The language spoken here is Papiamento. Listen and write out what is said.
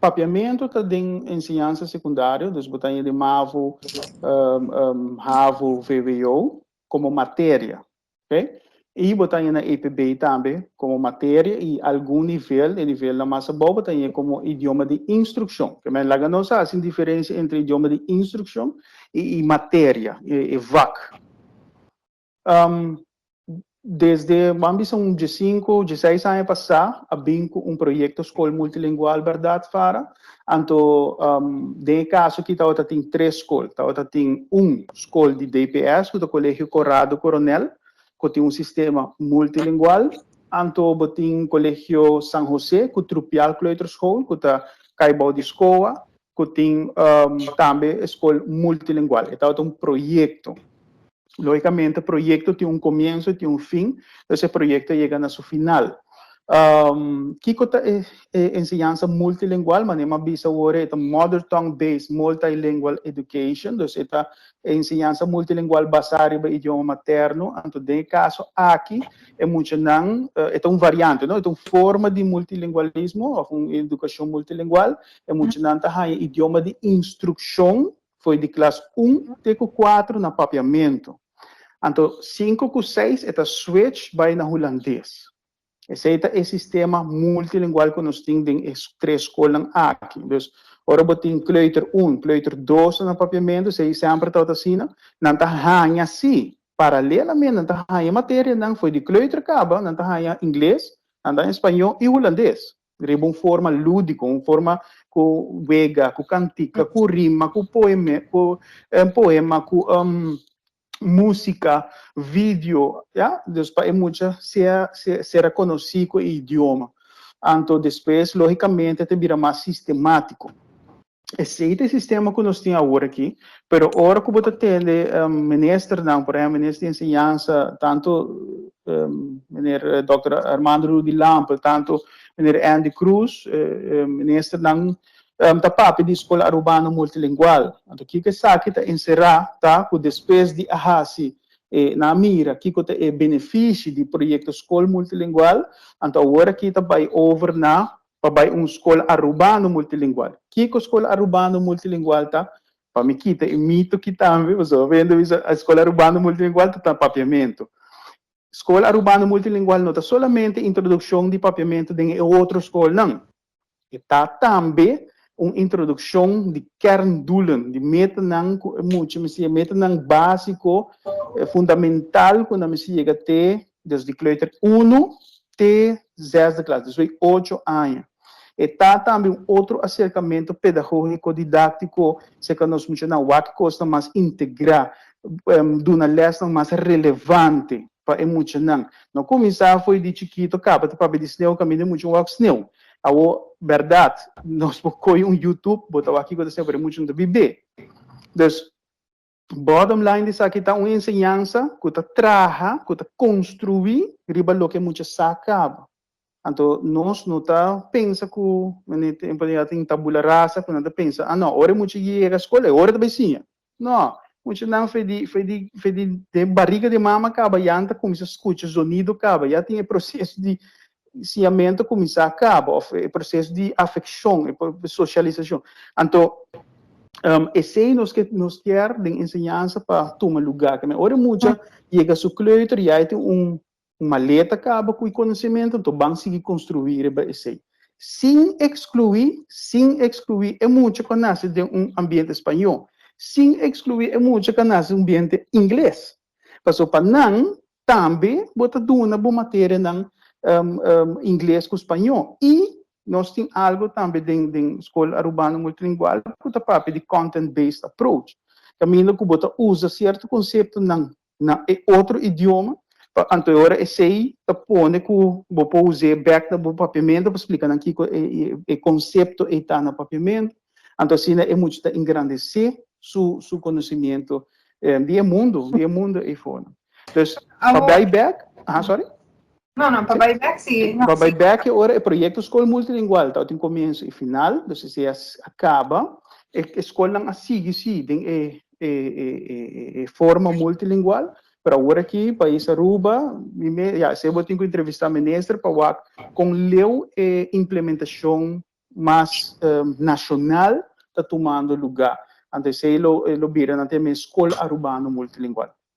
Papiamento ta den enseñansa secundario, dus bo ta den MAVO, HAVO, VWO como materia. Okay? Y bo ta na EPB tambe como materia y algun nivel, e nivel mas abou, bo ta como idioma di instruccion. Ke men laga nos haci diferencia entre idioma di instruccion y materia, y vak. Desde ban bisa un 15, 16 aña pasa, a bin cu un proyecto scol multilingual, berdad, Fara. Anto, den caso aki tabata tin tres scol. Tabata tin un scol di DPS, cu ta Colegio Corrado Coronel, cu tin un sistema multilingual. Anto, bo tin Colegio San José, cu Trupial Kleuterschool, cu ta cay bou di SKOA, cu tin tambe scol multilingual. Tabata un proyecto. Logicamente, proyecto tin un comienso y tin un fin, entonces e proyecto yega na su final. Kico ta e enseñansa multilingual? Manera m'a bisa awor, ta mother tongue based multilingual education, dus ta enseñansa multilingual basa riba idioma materno. Anto, den caso aki, e muchanan, ta un variante, no? Ta un forma di multilingualismo, of un educacion multilingual, e muchanan ta haya idioma di instruccion for di klas 1 te 4 na Papiamento. Anto, 5 cu 6 ta switch bay na Hulandes. Esey ta e sistema multilingual cu nos tin den tres scol aki. Dus, ora bo tin kleuter 1, kleuter 2 na Papiamento, esey semper ta asina, nan ta haya si, paralelamente nan ta haya materia nan for di kleuter caba, nan ta haya Ingles, nan ta Spaño y Hulandes. Riba un forma ludico, un forma cu wega, cu cantica, cu rima, cu poema, cu poema, cu musica, video, ja? Dus pa e mucha ser conoci cu e idioma. Anto, despues, logicamente, ta bira mas sistematico. Esey ta e sistema cu nos tin awor aki, pero ora cu bo ta tende minister, no, por ehempel, minister di enseñansa, tanto meneer Dr. Armando Rudy Lampe, tanto meneer Endy Croes, minister nan ta papia di Scol Arubano Multilingual. Anto, kico esaki ta encera ta cu despues di a hasi na mira kico ta e beneficio di proyecto Scol Multilingual, anto awor aki ta bay over na pa bay un Scol Arubano Multilingual. Kico Scol Arubano Multilingual ta? Pa mi kita e mito aki tambe, bo vendo e Scol Arubano Multilingual ta Papiamento. Scol Arubano Multilingual no ta solamente introduccion di Papiamento den otro scol nan. Ta tambe un introduccion di kerndoelen, di metanan cu mucha mester, metanan basico, fundamental cu nan mester yega te desde kleuter 1 te zesde klas, dus 8 aña. E ta tambe un otro acercamento pedagogico didactico, cerca nos muchanan wak cos mas integra, duna les mas relevante pa e muchanan. No cuminsa for di chikito caba ta papia di sneeuw, caminda mucha wak sneeuw. Awo, berdad, nos por coy un YouTube, bo ta wak kico ta sneeuw, pero mucha no ta bibe. Dus, bottom line di esaki ta un enseñansa cu ta traha, cu ta construi riba loke mucha sa caba. Anto, nos no ta pensa cu, tin tabula rasa, cu nan ta pensa, ah no, ora mucha yega scol, ora ta bay siña. No, muchanan for di bariga di mama caba, ya ta cuminsa scucha zonido caba, ya tin e proceso di siñamento cuminsa caba, of e proceso di afeccion, e socialisacion. Anto, esey nos kier den enseñansa pa tuma luga. Ke ora mucha yega su kleuter, ya tin un maleta caba cu conocimento, anto ban sigui construi riba esey. Sin exclui e mucha cu nace den un ambiente Spaño, sin exclui e mucha cu nace den un ambiente Ingles. Paso pa nan tambe bo ta duna bo materia nan Ingles cu Spaño. Y nos tin algo tambe den Scol Arubano Multilingual cu ta papia di content-based approach. Caminda cu bo ta usa cierto concepto nan na e otro idioma, pa anto ora esey ta pone cu bo por usa back na bo Papiamento pa splica nan kico e concepto ey ta na Papiamento. Anto asina e mucha ta engrandece su conocimento di e mundo ey for. Dus, pa bay back, ah, sorry? No, pa bay back, si. No, pa bay back ora e proyecto Scol Multilingual ta tin comienso y final, dus esey a caba, e scol nan a sigui si den e forma multilingual, pero awor aki pais Aruba, ja, esey bo tin cu entrevista minister pa wak con leu e implementacion. mas nacional ta tumando lugar. Anto esey lo bira nan e Scol Arubano Multilingual.